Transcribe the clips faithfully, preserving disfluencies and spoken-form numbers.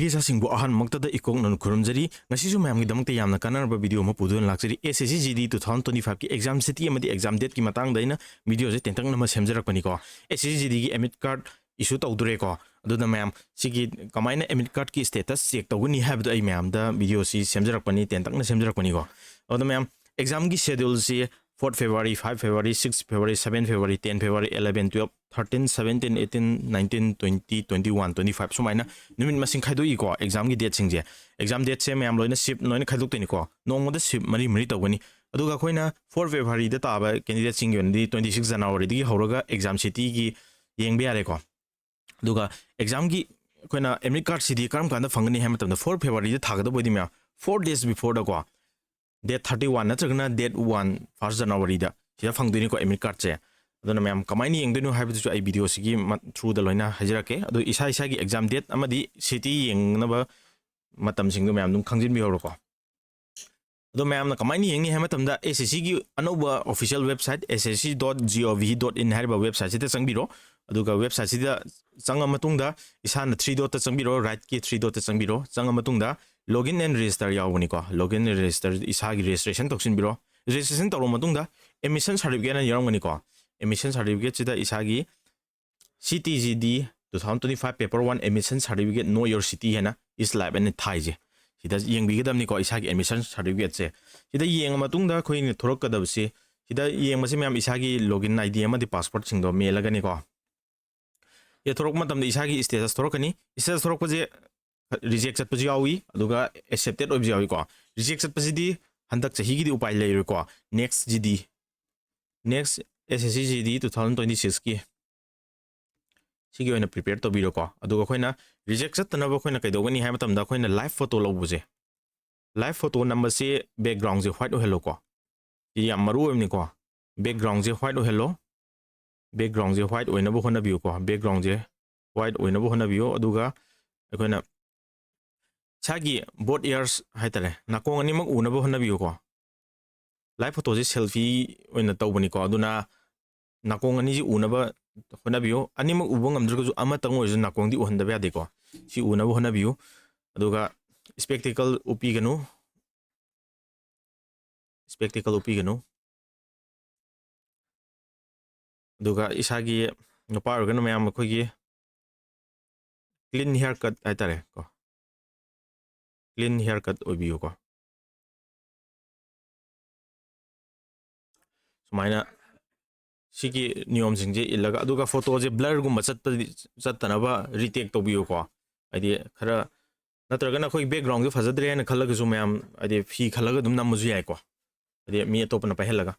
ꯏꯆꯥꯁꯤꯡꯕꯨ ꯑꯍꯥꯟꯕꯃꯛꯇꯗ ꯏꯀꯣꯛꯅꯅ ꯈꯨꯔꯨꯝꯖꯔꯤ꯫ ꯉꯁꯤꯁꯨ ꯃꯌꯥꯝꯒꯤꯗꯃꯛꯇ ꯌꯥꯝꯅ ꯀꯥꯟꯅꯔꯕ ꯚꯤꯗꯤꯑꯣ ꯑꯃ ꯄꯨꯗꯨꯅ ꯂꯥꯛꯆꯔꯤ꯫ S S C G D two thousand twenty-five ꯀꯤ ꯑꯦꯛꯖꯥꯝ ꯁꯤꯇꯤ ꯑꯃꯗꯤ ꯑꯦꯛꯖꯥꯝ ꯗꯦꯠꯀꯤ ꯃꯇꯥꯡꯗ ꯑꯩꯅ ꯚꯤꯗꯤꯑꯣꯁꯦ ꯇꯦꯟꯇꯛꯅ ꯑꯃ ꯁꯦꯝꯖꯔꯛꯄꯅꯤꯀꯣ꯫ S S C G D ꯒꯤ ꯑꯦꯗꯃꯤꯠ ꯀꯥꯔꯗ ꯏꯁꯨ ꯇꯧꯗꯣꯔꯦꯀꯣ꯫ ꯑꯗꯨꯅ ꯃꯌꯥꯝ ꯁꯤꯒꯤ ꯀꯃꯥꯏꯅ ꯑꯦꯗꯃꯤꯠ ꯀꯥꯔꯗꯀꯤ ꯁ꯭ꯇꯦꯇꯁ ꯆꯦꯛ ꯇꯧꯒꯅꯤ ꯍꯥꯏꯕꯗꯣ ꯑꯩ ꯃꯌꯥꯝꯗ ꯚꯤꯗꯤꯑꯣꯁꯤ ꯁꯦꯝꯖꯔꯛꯄꯅꯤ, ꯇꯦꯟꯇꯛꯅ ꯁꯦꯝꯖꯔꯛꯄꯅꯤꯀꯣ꯫ ꯑꯗꯣ ꯃꯌꯥꯝ, ꯑꯦꯛꯖꯥꯝꯒꯤ ꯁꯦꯗ꯭ꯌꯨꯜꯁꯤ fourth February, five February, six February, seven February, ten February, eleven, twelve, thirteen, seventeen, eighteen, nineteen, twenty, twenty-one, twenty-five ꯁꯨꯃꯥꯏꯅ ꯅꯨꯃꯤꯠ ꯃꯁꯤꯡ ꯈꯥꯏꯗꯣꯛꯏꯀꯣ꯫ ꯑꯦꯛꯖꯥꯝꯒꯤ ꯗꯦꯠꯁꯤꯡꯁꯦ, ꯑꯦꯛꯖꯥꯝ ꯗꯦꯠꯁꯦ ꯃꯌꯥꯝ ꯂꯣꯏꯅ ꯁꯤꯞ ꯂꯣꯏꯅ ꯈꯥꯏꯗꯣꯛꯇꯣꯏꯅꯤꯀꯣ꯫ ꯅꯣꯡꯃꯗ ꯁꯤꯞ ꯃꯔꯤ ꯃꯔꯤ ꯇꯧꯒꯅꯤ꯫ ꯑꯗꯨꯒ ꯑꯩꯈꯣꯏꯅ fourth Februaryꯗ ꯇꯥꯕ ꯀꯦꯟꯗꯤꯗꯦꯠꯁꯤꯡꯒꯤ ꯑꯣꯏꯅꯗꯤ twenty six Januaryꯗꯒꯤ ꯍꯧꯔꯒ ꯑꯦꯛꯖꯥꯝ ꯁꯤꯇꯤꯒꯤ ꯌꯦꯡꯕ ꯌꯥꯔꯦꯀꯣ꯫ ꯑꯗꯨꯒ ꯑꯦꯛꯖꯥꯝꯒꯤ ꯑꯩꯈꯣꯏꯅ ꯑꯦꯗꯃꯤꯠ ꯀꯥꯔꯗꯁꯤꯗꯤ ꯀꯔꯝ ꯀꯥꯟꯗ ꯐꯪꯒꯅꯤ ꯍꯥꯏꯕ ꯃꯇꯝꯗ, fourth Februaryꯗ ꯊꯥꯒꯗꯕ ꯑꯣꯏꯗꯤ ꯃꯌꯥꯝ, four days beforeꯗꯀꯣ, date thirty one ꯅꯠꯇ꯭ꯔꯒꯅ date one, first Januaryꯗ ꯁꯤꯗ ꯐꯪꯗꯣꯏꯅꯤꯀꯣ ꯑꯦꯗꯃꯤꯠ ꯀꯥꯔꯗꯁꯦ꯫ ꯑꯗꯨꯅ ꯃꯌꯥꯝ ꯀꯃꯥꯏꯅ ꯌꯦꯡꯗꯣꯏꯅꯣ ꯍꯥꯏꯕꯗꯨꯁꯨ ꯑꯩ ꯚꯤꯗꯤꯑꯣꯁꯤꯒꯤ ꯃ-, throughꯗ ꯂꯣꯏꯅ ꯍꯥꯏꯖꯔꯛꯀꯦ꯫ ꯑꯗꯣ ꯏꯁꯥ ꯏꯁꯥꯒꯤ ꯑꯦꯛꯖꯥꯝ ꯗꯦꯠ ꯑꯃꯗꯤ ꯁꯤꯇꯤ ꯌꯦꯡꯅꯕ ꯃꯇꯝꯁꯤꯡꯗꯣ ꯃꯌꯥꯝ ꯑꯗꯨꯝ ꯈꯪꯖꯤꯟꯕꯤꯍꯧꯔꯣꯀꯣ꯫ ꯑꯗꯣ ꯃꯌꯥꯝꯅ ꯀꯃꯥꯏꯅ ꯌꯦꯡꯅꯤ ꯍꯥꯏꯕ ꯃꯇꯝꯗ, S S C ꯒꯤ ꯑꯅꯧꯕ official website, S S C dot gov dot in ꯍꯥꯏꯔꯤꯕ websiteꯁꯤꯗ ꯆꯪꯕꯤꯔꯣ꯫ ꯑꯗꯨꯒ websiteꯁꯤꯗ ꯆꯪꯉ ꯃꯇꯨꯡꯗ, ꯏꯁꯥꯅ three dotꯇ ꯆꯪꯕꯤꯔꯣ, rightꯀꯤ three dotꯇ ꯆꯪꯕꯤꯔꯣ꯫ ꯆꯪꯉ ꯃꯇꯨꯡꯗ, login and register ꯌꯥꯎꯕꯅꯤꯀꯣ꯫ Login and register, ꯏꯁꯥꯒꯤ registration ꯇꯧꯁꯤꯟꯕꯤꯔꯣ꯫ Registration ꯇꯧꯔꯕ ꯃꯇꯨꯡꯗ, admission certificate ꯍꯥꯏꯅ ꯌꯥꯎꯔꯝꯒꯅꯤꯀꯣ꯫ Admission certificateꯁꯤꯗ ꯏꯁꯥꯒꯤ C T G D two thousand twenty-five paper one admission certificate, know your city ꯍꯥꯏꯅ, is live and ꯊꯥꯏꯁꯦ, ꯁꯤꯗ ꯌꯦꯡꯕꯤꯒꯗꯕꯅꯤꯀꯣ, ꯏꯁꯥꯒꯤ admission certificateꯁꯦ꯫ ꯁꯤꯗ ꯌꯦꯡꯉ ꯃꯇꯨꯡꯗ ꯑꯩꯈꯣꯏꯅ ꯊꯣꯔꯛꯀꯗꯕꯁꯤ, ꯁꯤꯗ ꯌꯦꯡꯕꯁꯤ ꯃꯌꯥꯝ ꯏꯁꯥꯒꯤ login ID ꯑꯃꯗꯤ passwordꯁꯤꯡꯗꯣ ꯃꯦꯜꯂꯒꯅꯤꯀꯣ꯫ ꯁꯤꯗ ꯊꯣꯔꯛꯄ ꯃꯇꯝꯗ ꯏꯁꯥꯒꯤ status ꯊꯣꯔꯛꯀꯅꯤ꯫ Status ꯊꯣꯔꯛꯄꯁꯦ reject ꯆꯠꯄꯁꯨ ꯌꯥꯎꯏ, ꯑꯗꯨꯒ accepted ꯑꯣꯏꯕꯁꯨ ꯌꯥꯎꯏꯀꯣ꯫ Reject ꯆꯠꯄꯁꯤꯗꯤ ꯍꯟꯗꯛ ꯆꯍꯤꯒꯤꯗꯤ ꯎꯄꯥꯏ ꯂꯩꯔꯣꯏꯀꯣ꯫ Next G D, next S S C G D two thousand twenty sixꯀꯤ ꯁꯤꯒꯤ ꯑꯣꯏꯅ prepare ꯇꯧꯕꯤꯔꯣꯀꯣ꯫ ꯑꯗꯨꯒ ꯑꯩꯈꯣꯏꯅ reject ꯆꯠꯇꯅꯕ ꯑꯩꯈꯣꯏꯅ ꯀꯩꯗꯧꯒꯅꯤ ꯍꯥꯏꯕ ꯃꯇꯝꯗ, ꯑꯩꯈꯣꯏꯅ live photo ꯂꯧꯕꯁꯦ, live photo ꯅꯝꯕꯁꯦ backgroundꯁꯦ white ꯑꯣꯏꯍꯜꯂꯣꯀꯣ꯫ ꯁꯤ ꯌꯥꯝ ꯃꯔꯨ ꯑꯣꯏꯕꯅꯤꯀꯣ꯫ Backgroundꯁꯦ white ꯑꯣꯏꯍꯜꯂꯣ꯫ Backgroundꯁꯦ white ꯑꯣꯏꯅꯕ ꯍꯣꯠꯅꯕꯤꯌꯨꯀꯣ꯫ Backgroundꯁꯦ white ꯑꯣꯏꯅꯕ ꯍꯣꯠꯅꯕꯤꯌꯨ꯫ ꯑꯗꯨꯒ ꯑꯩꯈꯣꯏꯅ ꯏꯁꯥꯒꯤ both ears ꯍꯥꯏꯇꯥꯔꯦ, ꯅꯥꯀꯣꯡ ꯑꯅꯤꯃꯛ ꯎꯅꯕ ꯍꯣꯠꯅꯕꯤꯌꯨꯀꯣ꯫ Live photoꯁꯦ selfie ꯑꯣꯏꯅ ꯇꯧꯕꯅꯤꯀꯣ, ꯑꯗꯨꯅ ꯅꯥꯀꯣꯡ ꯑꯅꯤꯁꯤ ꯎꯅꯕ ꯍꯣꯠꯅꯕꯤꯌꯨ꯫ ꯑꯅꯤꯃꯛ ꯎꯕ ꯉꯝꯗ꯭ꯔꯒꯁꯨ ꯑꯃꯇꯪ ꯑꯣꯏꯔꯁꯨ ꯅꯥꯀꯣꯡꯗꯤ ꯎꯍꯟꯗꯕ ꯌꯥꯗꯦꯀꯣ꯫ ꯁꯤ ꯎꯅꯕ ꯍꯣꯠꯅꯕꯤꯌꯨ꯫ ꯑꯗꯨꯒ spectacle ꯎꯞꯄꯤꯒꯅꯨ, spectacle ꯎꯞꯄꯤꯒꯅꯨ꯫ ꯑꯗꯨꯒ ꯏꯁꯥꯒꯤ, ꯅꯨꯄꯥ ꯑꯣꯏꯔꯒꯅ ꯃꯌꯥꯝ ꯑꯩꯈꯣꯏꯒꯤ clean hair cut ꯍꯥꯏꯇꯥꯔꯦ ꯀꯣ, clean hair cut ꯑꯣꯏꯕꯤꯌꯨꯀꯣ꯫ ꯁꯨꯃꯥꯏꯅ ꯁꯤꯒꯤ ꯅꯤꯌꯣꯝꯁꯤꯡꯁꯦ ꯏꯜꯂꯒ, ꯑꯗꯨꯒ ꯐꯣꯇꯣꯁꯦ ꯕ꯭ꯂꯔꯒꯨꯝꯕ ꯆꯠꯄꯗꯤ, ꯆꯠꯇꯅꯕ ꯔꯤꯇꯦꯛ ꯇꯧꯕꯤꯌꯨꯀꯣ꯫ ꯍꯥꯏꯗꯤ ꯈꯔ, ꯅꯠꯇ꯭ꯔꯒꯅ ꯑꯩꯈꯣꯏ ꯕꯦꯛꯒ꯭ꯔꯥꯎꯟꯁꯦ ꯐꯖꯗ꯭ꯔꯦ ꯍꯥꯏꯅ ꯈꯜꯂꯒꯁꯨ ꯃꯌꯥꯝ ꯍꯥꯏꯗꯤ ꯐꯤ ꯈꯜꯂꯒ ꯑꯗꯨꯝ ꯅꯝꯕꯁꯨ ꯌꯥꯏꯀꯣ, ꯍꯥꯏꯗꯤ ꯃꯤ ꯑꯇꯣꯞꯄꯅ ꯄꯥꯏꯍꯜꯂꯒ꯫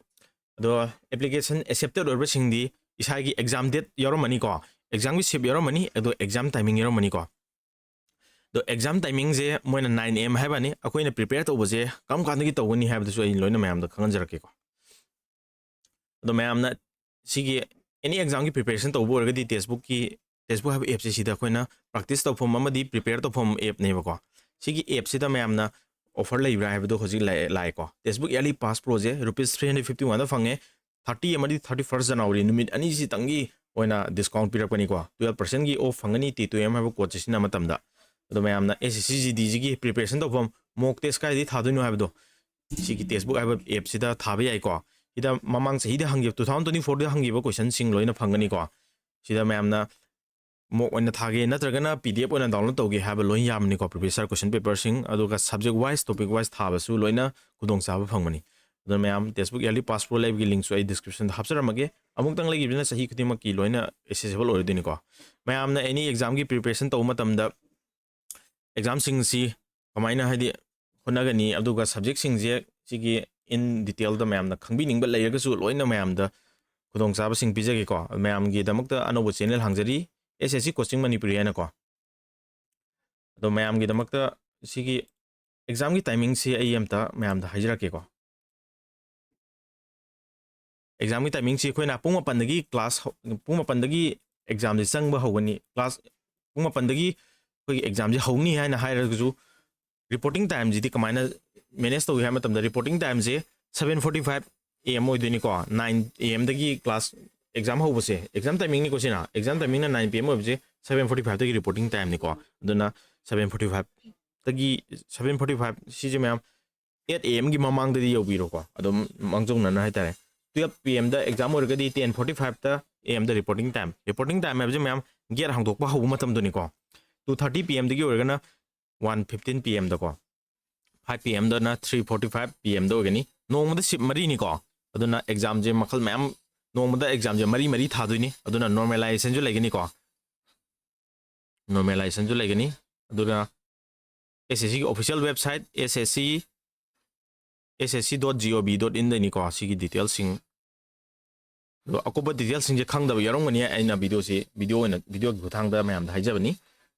ꯑꯗꯣ ꯑꯦꯄ꯭ꯂꯤꯀꯦꯁꯟ ꯑꯦꯛꯁꯦꯞꯇꯦꯠ ꯑꯣꯏꯔꯕꯁꯤꯡꯗꯤ ꯏꯁꯥꯒꯤ ꯑꯦꯛꯖꯥꯝ ꯗꯦꯠ ꯌꯥꯎꯔꯝꯃꯅꯤꯀꯣ, ꯑꯦꯛꯖꯥꯝꯒꯤ ꯁꯤꯞ ꯌꯥꯎꯔꯝꯃꯅꯤ, ꯑꯗꯣ ꯑꯦꯛꯖꯥꯝ ꯇꯥꯏꯃꯤꯡ ꯌꯥꯎꯔꯝꯃꯅꯤꯀꯣ꯫ ꯑꯗꯣ ꯑꯦꯛꯖꯥꯝ ꯇꯥꯏꯃꯤꯡꯁꯦ ꯃꯣꯏꯅ nine A M ꯍꯥꯏꯕꯅꯤ, ꯑꯩꯈꯣꯏꯅ ꯄ꯭ꯔꯤꯄꯦꯌꯔ ꯇꯧꯕꯁꯦ ꯀꯔꯝ ꯀꯥꯟꯗꯒꯤ ꯇꯧꯒꯅꯤ ꯍꯥꯏꯕꯗꯨꯁꯨ ꯑꯩ ꯂꯣꯏꯅ ꯃꯌꯥꯝꯗ ꯈꯪꯍꯟꯖꯔꯛꯀꯦꯀꯣ꯫ ꯑꯗꯣ ꯃꯌꯥꯝꯅ ꯁꯤꯒꯤ ꯑꯦꯅꯤ ꯑꯦꯛꯖꯥꯝꯒꯤ ꯄ꯭ꯔꯤꯄꯦꯔꯦꯁꯟ ꯇꯧꯕ ꯑꯣꯏꯔꯒꯗꯤ ꯇꯦꯛꯁꯕꯨꯛꯀꯤ, ꯇꯦꯛꯁꯕꯨꯛ ꯍꯥꯏꯕ ꯑꯦꯞꯁꯦ ꯁꯤꯗ ꯑꯩꯈꯣꯏꯅ ꯄ꯭ꯔꯥꯛꯇꯤꯁ ꯇꯧꯐꯝ ꯑꯃꯗꯤ ꯄ꯭ꯔꯤꯄꯦꯌꯔ ꯇꯧꯐꯝ ꯑꯦꯞꯅꯦꯕꯀꯣ꯫ ꯁꯤꯒꯤ ꯑꯦꯞꯁꯤꯗ ꯃꯌꯥꯝꯅ ꯑꯣꯐꯔ ꯂꯩꯕ꯭ꯔꯥ ꯍꯥꯏꯕꯗꯣ ꯍꯧꯖꯤꯛ ꯂꯥꯛꯑꯦ, ꯂꯥꯛꯑꯦꯀꯣ꯫ ꯇꯦꯛꯁꯕꯨꯛ ꯏꯌꯔꯂꯤ ꯄꯥꯁ ꯄ꯭ꯔꯣꯁꯦ ꯔꯨꯄꯤꯁ ꯊ꯭ꯔꯤ ꯍꯟꯗ꯭ꯔꯦꯠ ꯐꯤꯐꯇꯤ ꯋꯥꯟꯗ ꯐꯪꯉꯦ꯫ ꯊꯥꯔꯇꯤ ꯑꯃꯗꯤ ꯊꯥꯔꯇꯤ ꯐꯥꯔꯁ ꯖꯅꯋꯥꯔꯤ ꯅꯨꯃꯤꯠ ꯑꯅꯤꯁꯤꯇꯪꯒꯤ ꯑꯣꯏꯅ ꯗꯤꯁꯀꯥꯎꯟ ꯄꯤꯔꯛꯄꯅꯤꯀꯣ꯫ ꯇꯨꯌꯦꯜꯞ ꯄꯥꯔꯁꯦꯟꯒꯤ ꯑꯣꯐ ꯐꯪꯒꯅꯤ ꯇꯤ ꯇꯨ ꯑꯦꯝ ꯍꯥꯏꯕ ꯀꯣꯗꯁꯦ ꯁꯤꯖꯤꯟꯅꯕ ꯃꯇꯝꯗ꯫ ꯑꯗꯣ ꯃꯌꯥꯝꯅ ꯑꯦꯁ ꯑꯦꯁ ꯁꯤ ꯖꯤ ꯗꯤꯁꯤꯒꯤ ꯄ꯭ꯔꯤꯄꯦꯔꯦꯁꯟ ꯇꯧꯐꯝ, ꯃꯣꯛ ꯇꯦꯁ ꯀꯥꯏꯗꯒꯤ ꯊꯥꯗꯣꯏꯅꯣ ꯍꯥꯏꯕꯗꯣ ꯁꯤꯒꯤ ꯇꯦꯛꯁꯕꯨꯛ ꯍꯥꯏꯕ ꯑꯦꯞꯁꯤꯗ ꯊꯥꯕ ꯌꯥꯏꯀꯣ꯫ ꯁꯤꯗ ꯃꯃꯥꯡ ꯆꯍꯤꯗ ꯍꯪꯈꯤꯕ, ꯇꯨ ꯊꯥꯎꯖꯟ ꯇ꯭ꯋꯦꯟꯇꯤ ꯐꯣꯔꯗ ꯍꯪꯈꯤꯕ ꯀꯣꯏꯁꯟꯁꯤꯡ ꯂꯣꯏꯅ ꯐꯪꯒꯅꯤꯀꯣ꯫ ꯁꯤꯗ ꯃꯌꯥꯝꯅ ꯃꯣꯛ ꯑꯣꯏꯅ ꯊꯥꯒꯦ ꯅꯠꯇ꯭ꯔꯒꯅ ꯄꯤ ꯗꯤ ꯑꯦꯐ ꯑꯣꯏꯅ ꯗꯥꯎꯟꯂꯣꯗ ꯇꯧꯒꯦ ꯍꯥꯏꯕ ꯂꯣꯏ ꯌꯥꯕꯅꯤꯀꯣ꯫ ꯄ꯭ꯔꯤꯚꯤꯌꯁ ꯏꯌꯔ ꯀꯣꯏꯁꯟ ꯄꯦꯄꯔꯁꯤꯡ, ꯑꯗꯨꯒ ꯁꯕꯖꯦꯛ ꯋꯥꯏꯁ, ꯇꯣꯄꯤꯛ ꯋꯥꯏꯁ ꯊꯥꯕꯁꯨ ꯂꯣꯏꯅ ꯈꯨꯗꯣꯡꯆꯥꯕ ꯐꯪꯕꯅꯤ꯫ ꯑꯗꯨꯅ ꯃꯌꯥꯝ ꯇꯦꯛꯁꯕꯨꯛ ꯏꯌꯔꯂꯤ ꯄꯥꯁ ꯄ꯭ꯔꯣ ꯂꯩꯕꯒꯤ ꯂꯤꯡꯛꯁꯨ ꯑꯩ ꯗꯤꯁꯀ꯭ꯔꯤꯞꯁꯟꯗ ꯍꯥꯞꯆꯔꯝꯃꯒꯦ꯫ ꯑꯃꯨꯛꯇꯪ ꯂꯩꯈꯤꯕꯁꯤꯅ ꯆꯍꯤ ꯈꯨꯗꯤꯡꯃꯛꯀꯤ ꯂꯣꯏꯅ ꯑꯦꯛꯁꯦꯁꯤꯕꯜ ꯑꯣꯏꯔꯗꯣꯏꯅꯤꯀꯣ꯫ ꯃꯌꯥꯝꯅ ꯑꯦꯅꯤ ꯑꯦꯛꯖꯥꯝꯒꯤ ꯄ꯭ꯔꯤꯄꯦꯔꯦꯁꯟ ꯇꯧꯕ ꯃꯇꯝꯗ ꯑꯦꯛꯖꯥꯝꯁꯤꯡꯁꯤ ꯀꯃꯥꯏꯅ ꯍꯥꯏꯗꯤ ꯍꯣꯠꯅꯒꯅꯤ, ꯑꯗꯨꯒ ꯁꯕꯖꯦꯛꯁꯤꯡꯁꯦ ꯁꯤꯒꯤ ꯏꯟ ꯗꯤꯇꯦꯜꯗ ꯃꯌꯥꯝꯅ ꯈꯪꯕꯤꯅꯤꯡꯕ ꯂꯩꯔꯒꯁꯨ ꯂꯣꯏꯅ ꯃꯌꯥꯝꯗ ꯈꯨꯗꯣꯡꯆꯥꯕꯁꯤꯡ ꯄꯤꯖꯒꯦꯀꯣ꯫ ꯃꯌꯥꯝꯒꯤꯗꯃꯛꯇ ꯑꯅꯧꯕ ꯆꯦꯅꯦꯜ ꯍꯥꯡꯖꯔꯤ, ꯑꯦꯁ ꯑꯦꯁ ꯁꯤ ꯀꯣꯆꯤꯡ ꯃꯅꯤꯄꯨꯔꯤ ꯍꯥꯏꯅꯀꯣ꯫ ꯑꯗꯣ ꯃꯌꯥꯝꯒꯤꯗꯃꯛꯇ ꯁꯤꯒꯤ ꯑꯦꯛꯖꯥꯝꯒꯤ ꯇꯥꯏꯃꯤꯡꯁꯤ ꯑꯩ ꯑꯝꯇ ꯃꯌꯥꯝꯗ ꯍꯥꯏꯖꯔꯛꯀꯦꯀꯣ꯫ ꯑꯦꯛꯖꯥꯝꯒꯤ ꯇꯥꯏꯃꯤꯡꯁꯤ ꯑꯩꯈꯣꯏꯅ ꯄꯨꯡ ꯃꯥꯄꯟꯗꯒꯤ ꯀ꯭ꯂꯥꯁ ꯍꯧ-, ꯄꯨꯡ ꯃꯥꯄꯟꯗꯒꯤ ꯑꯦꯛꯖꯥꯝꯁꯤ ꯆꯪꯕ ꯍꯧꯒꯅꯤ꯫ ꯀ꯭ꯂꯥꯁ ꯄꯨꯡ ꯃꯥꯄꯟꯗꯒꯤ ꯑꯩꯈꯣꯏꯒꯤ ꯑꯦꯛꯖꯥꯝꯁꯤ ꯍꯧꯅꯤ ꯍꯥꯏꯅ ꯍꯥꯏꯔꯒꯁꯨ, ꯔꯤꯄꯣꯔꯇꯤꯡ ꯇꯥꯏꯝꯁꯤꯗꯤ ꯀꯃꯥꯏꯅ ꯃꯦꯅꯦꯖ ꯇꯧꯏ ꯍꯥꯏꯕ ꯃꯇꯝꯗ, ꯔꯤꯄꯣꯔꯇꯤꯡ ꯇꯥꯏꯝꯁꯦ seven forty five A M ꯑꯣꯏꯗꯣꯏꯅꯤꯀꯣ꯫ Nine A M ꯗꯒꯤ ꯀ꯭ꯂꯥꯁ ꯑꯦꯛꯖꯥꯝ ꯍꯧꯕꯁꯦ, ꯑꯦꯛꯖꯥꯝ ꯇꯥꯏꯃꯤꯡꯅꯤꯀꯣ ꯁꯤꯅ, ꯑꯦꯛꯖꯥꯝ ꯇꯥꯏꯃꯤꯡꯅ nine P M ꯑꯣꯏꯕꯁꯦ, seven forty five ꯇꯒꯤ reporting time ꯅꯤꯀꯣ꯫ ꯑꯗꯨꯅ seven forty five ꯇꯒꯤ, seven forty five ꯁꯤꯁꯦ ꯃꯌꯥꯝ eight A M ꯒꯤ ꯃꯃꯥꯡꯗꯗꯤ ꯌꯧꯕꯤꯔꯣꯀꯣ, ꯑꯗꯨꯝ ꯃꯥꯡꯖꯧꯅꯅ ꯍꯥꯏꯇꯥꯔꯦ꯫ Twelve P M ꯗ ꯑꯦꯛꯖꯥꯝ ꯑꯣꯏꯔꯒꯗꯤ ten forty five ꯇ A M the reporting time꯫ Reporting time ꯍꯥꯏꯕꯁꯦ ꯃꯌꯥꯝ gate ꯍꯥꯡꯗꯣꯛꯄ ꯍꯧꯕ ꯃꯇꯝꯗꯨꯅꯤꯀꯣ꯫ Two thirty P M ꯗꯒꯤ ꯑꯣꯏꯔꯒꯅ one fifteen P M ꯗꯀꯣ, five P M ꯗꯅ three forty five P M ꯗ ꯑꯣꯏꯒꯅꯤ꯫ ꯅꯣꯡꯃꯗ shift ꯃꯔꯤꯅꯤꯀꯣ, ꯑꯗꯨꯅ ꯑꯦꯛꯖꯥꯝꯁꯦ ꯃꯈꯜ ꯃꯌꯥꯝ, ꯅꯣꯡꯃꯗ ꯑꯦꯛꯖꯥꯝꯁꯦ ꯃꯔꯤ ꯃꯔꯤ ꯊꯥꯗꯣꯏꯅꯤ꯫ ꯑꯗꯨꯅ normalization ꯁꯨ ꯂꯩꯒꯅꯤꯀꯣ, normalization ꯁꯨ ꯂꯩꯒꯅꯤ꯫ ꯑꯗꯨꯅ S S C ꯒꯤ official website, S S C, S S C dot gov dot in ꯗꯅꯤꯀꯣ ꯁꯤꯒꯤ details ꯁꯤꯡ꯫ ꯑꯗꯣ ꯑꯀꯨꯞꯄ details ꯁꯤꯡꯁꯦ ꯈꯪꯗꯕ ꯌꯥꯎꯔꯝꯒꯅꯤ, ꯑꯩꯅ video ꯁꯤ, video ꯑꯣꯏꯅ, video ꯒꯤ ꯈꯨꯠꯊꯥꯡꯗ ꯃꯌꯥꯝꯗ ꯍꯥꯏꯖꯕꯅꯤ꯫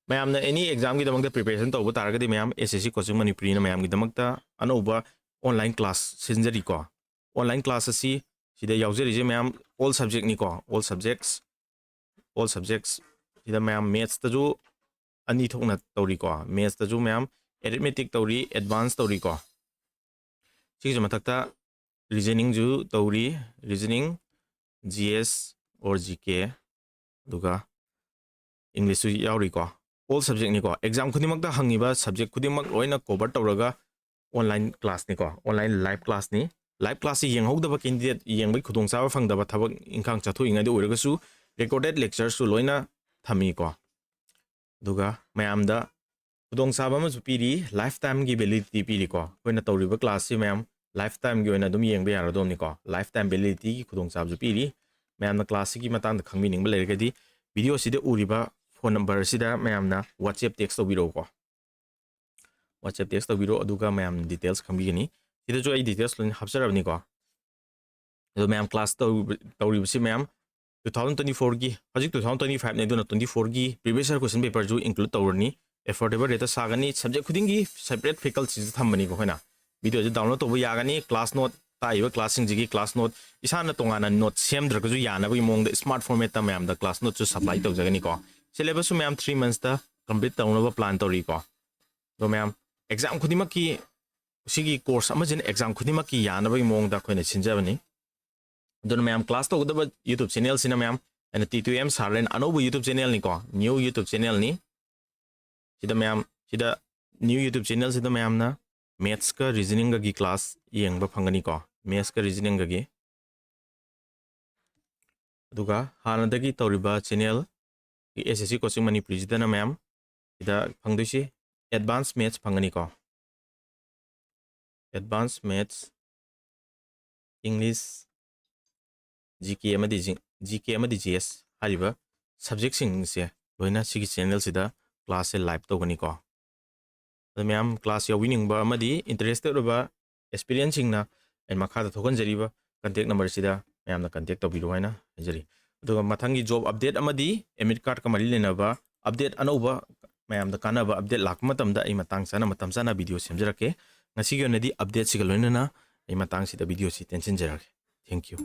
ꯃꯌꯥꯝꯅ any exam ꯒꯤꯗꯃꯛꯇ preparation ꯇꯧꯕ ꯇꯥꯔꯒꯗꯤ, ꯃꯌꯥꯝ S S C Coaching ꯃꯅꯤꯄꯨꯔꯤꯅ ꯃꯌꯥꯝꯒꯤꯗꯃꯛꯇ ꯑꯅꯧꯕ online class ꯁꯤꯟꯖꯔꯤꯀꯣ꯫ Online class ꯑꯁꯤ ꯁꯤꯗ ꯌꯥꯎꯖꯔꯤꯁꯦ ꯃꯌꯥꯝ all subject ꯅꯤꯀꯣ, all subjects, all subjects꯫ ꯁꯤꯗ ꯃꯌꯥꯝ maths ꯇꯁꯨ ꯑꯅꯤ ꯊꯣꯛꯅ ꯇꯧꯔꯤꯀꯣ, maths ꯇꯁꯨ ꯃꯌꯥꯝ arithmetic ꯇꯧꯔꯤ, advance ꯇꯧꯔꯤꯀꯣ꯫ ꯁꯤꯒꯤꯁꯨ ꯃꯊꯛꯇ reasoning ꯁꯨ ꯇꯧꯔꯤ, reasoning, G S or G K, ꯑꯗꯨꯒ English ꯁꯨ ꯌꯥꯎꯔꯤꯀꯣ꯫ All subject ꯅꯤꯀꯣ, exam ꯈꯨꯗꯤꯡꯃꯛꯇ ꯍꯪꯉꯤꯕ subject ꯈꯨꯗꯤꯡꯃꯛ ꯂꯣꯏꯅ cover ꯇꯧꯔꯒ online class ꯅꯤꯀꯣ, online live class ꯅꯤ꯫ Live class ꯁꯤ ꯌꯦꯡꯍꯧꯗꯕ candidate, ꯌꯦꯡꯕꯒꯤ ꯈꯨꯗꯣꯡꯆꯥꯕ ꯐꯪꯗꯕ, ꯊꯕꯛ ꯏꯪꯈꯥꯡ ꯆꯠꯊꯣꯛꯏꯉꯩꯗ ꯑꯣꯏꯔꯒꯁꯨ recorded lecture ꯁꯨ ꯂꯣꯏꯅ ꯊꯝꯃꯤꯀꯣ꯫ ꯑꯗꯨꯒ ꯃꯌꯥꯝꯗ ꯈꯨꯗꯣꯡꯆꯥꯕ ꯑꯃꯁꯨ ꯄꯤꯔꯤ, lifetime ꯒꯤ validity ꯄꯤꯔꯤꯀꯣ꯫ ꯑꯩꯈꯣꯏꯅ ꯇꯧꯔꯤꯕ class ꯁꯤ ꯃꯌꯥꯝ lifetime ꯒꯤ ꯑꯣꯏꯅ ꯑꯗꯨꯝ ꯌꯦꯡꯕ ꯌꯥꯔꯗꯧꯅꯤꯀꯣ, lifetime validity ꯒꯤ ꯈꯨꯗꯣꯡꯆꯥꯕꯁꯨ ꯄꯤꯔꯤ꯫ ꯃꯌꯥꯝꯅ class ꯁꯤꯒꯤ ꯃꯇꯥꯡꯗ ꯈꯪꯕꯤꯅꯤꯡꯕ ꯂꯩꯔꯒꯗꯤ, video ꯁꯤꯗ ꯎꯔꯤꯕ phone number ꯁꯤꯗ ꯃꯌꯥꯝꯅ WhatsApp text ꯇꯧꯕꯤꯔꯛꯎꯀꯣ꯫ WhatsApp text ꯇꯧꯕꯤꯔꯣ, ꯑꯗꯨꯒ ꯃꯌꯥꯝ details ꯈꯪꯕꯤꯒꯅꯤ꯫ ꯁꯤꯗꯁꯨ ꯑꯩ details ꯂꯣꯏꯅ ꯍꯥꯞꯆꯔꯕꯅꯤꯀꯣ꯫ ꯑꯗꯣ ꯃꯌꯥꯝ class ꯇꯧꯔꯤꯕ-, ꯇꯧꯔꯤꯕꯁꯤ ꯃꯌꯥꯝ two thousand twenty four ꯒꯤ, ꯍꯧꯖꯤꯛ two thousand twenty five ꯅꯤ, ꯑꯗꯨꯅ twenty four ꯒꯤ previous year question paper ꯁꯨ include ꯇꯧꯔꯅꯤ꯫ Affordable rate ꯇ ꯁꯥꯒꯅꯤ꯫ Subject ꯈꯨꯗꯤꯡꯒꯤ separate faculty ꯁꯨ ꯊꯝꯕꯅꯤꯀꯣ ꯑꯩꯈꯣꯏꯅ꯫ Video ꯁꯦ download ꯇꯧꯕ ꯌꯥꯒꯅꯤ꯫ Class note, ꯇꯥꯛꯏꯕ class ꯁꯤꯡꯁꯤꯒꯤ class note, ꯏꯁꯥꯅ ꯇꯣꯉꯥꯟꯅ note ꯁꯦꯝꯗ꯭ꯔꯒꯁꯨ ꯌꯥꯅꯕꯒꯤ ꯃꯑꯣꯡꯗ smart format ꯇ ꯃꯌꯥꯝꯗ class note ꯁꯨ supply ꯇꯧꯖꯒꯅꯤꯀꯣ꯫ Syllabus ꯁꯨ ꯃꯌꯥꯝ three months ꯇ complete ꯇꯧꯅꯕ plan ꯇꯧꯔꯤꯀꯣ꯫ ꯑꯗꯣ ꯃꯌꯥꯝ, exam ꯈꯨꯗꯤꯡꯃꯛꯀꯤ, ꯁꯤꯒꯤ course ꯑꯃꯁꯤꯅ exam ꯈꯨꯗꯤꯡꯃꯛꯀꯤ ꯌꯥꯅꯕꯒꯤ ꯃꯑꯣꯡꯗ ꯑꯩꯈꯣꯏꯅ ꯁꯤꯟꯖꯕꯅꯤ꯫ ꯑꯗꯨꯅ ꯃꯌꯥꯝ class ꯇꯧꯒꯗꯕ YouTube channel ꯁꯤꯅ ꯃꯌꯥꯝ ꯑꯩꯅ T two M Sir ꯂꯦꯟ ꯑꯅꯧꯕ YouTube channel ꯅꯤꯀꯣ, new YouTube channel ꯅꯤ꯫ ꯁꯤꯗ ꯃꯌꯥꯝ, ꯁꯤꯗ new YouTube channel ꯁꯤꯗ ꯃꯌꯥꯝꯅ maths ꯀ reasoning ꯒꯒꯤ class ꯌꯦꯡꯕ ꯐꯪꯒꯅꯤꯀꯣ, maths ꯀ reasoning ꯒꯒꯤ꯫ ꯑꯗꯨꯒ ꯍꯥꯟꯅꯗꯒꯤ ꯇꯧꯔꯤꯕ channel S S C Coaching ꯃꯅꯤꯄꯨꯔꯤꯁꯤꯗꯅ ꯃꯌꯥꯝ ꯁꯤꯗ ꯐꯪꯗꯣꯏꯁꯤ advance maths ꯐꯪꯒꯅꯤꯀꯣ꯫ Advance maths, English, G K ꯑꯃꯗꯤ G-, G K ꯑꯃꯗꯤ G S ꯍꯥꯏꯔꯤꯕ subject ꯁꯤꯡꯁꯦ ꯂꯣꯏꯅ ꯁꯤꯒꯤ channel ꯁꯤꯗ class ꯁꯦ live ꯇꯧꯒꯅꯤꯀꯣ꯫ ꯑꯗꯣ ꯃꯌꯥꯝ class ꯌꯥꯎꯕꯤꯅꯤꯡꯕ ꯑꯃꯗꯤ interested ꯑꯣꯏꯕ aspirant ꯁꯤꯡꯅ ꯑꯩ ꯃꯈꯥꯗ ꯊꯣꯛꯍꯟꯖꯔꯤꯕ contact number ꯁꯤꯗ ꯃꯌꯥꯝꯅ contact ꯇꯧꯕꯤꯔꯣ ꯍꯥꯏꯅ ꯍꯥꯏꯖꯔꯤ꯫ ꯑꯗꯨꯒ ꯃꯊꯪꯒꯤ job update ꯑꯃꯗꯤ admit card ꯀ ꯃꯔꯤ ꯂꯩꯅꯕ update, ꯑꯅꯧꯕ ꯃꯌꯥꯝꯗ ꯀꯥꯟꯅꯕ update ꯂꯥꯛꯄ ꯃꯇꯝꯗ ꯑꯩ ꯃꯇꯥꯡ ꯆꯥꯅ, ꯃꯇꯝ ꯆꯥꯅ video ꯁꯦꯝꯖꯔꯛꯀꯦ꯫ ꯉꯁꯤꯒꯤ ꯑꯣꯏꯅꯗꯤ update ꯁꯤꯒ ꯂꯣꯏꯅꯅ ꯑꯩ ꯃꯇꯥꯡꯁꯤꯗ video ꯁꯤ ꯇꯦꯟꯁꯤꯟꯖꯔꯒꯦ꯫ Thank you꯫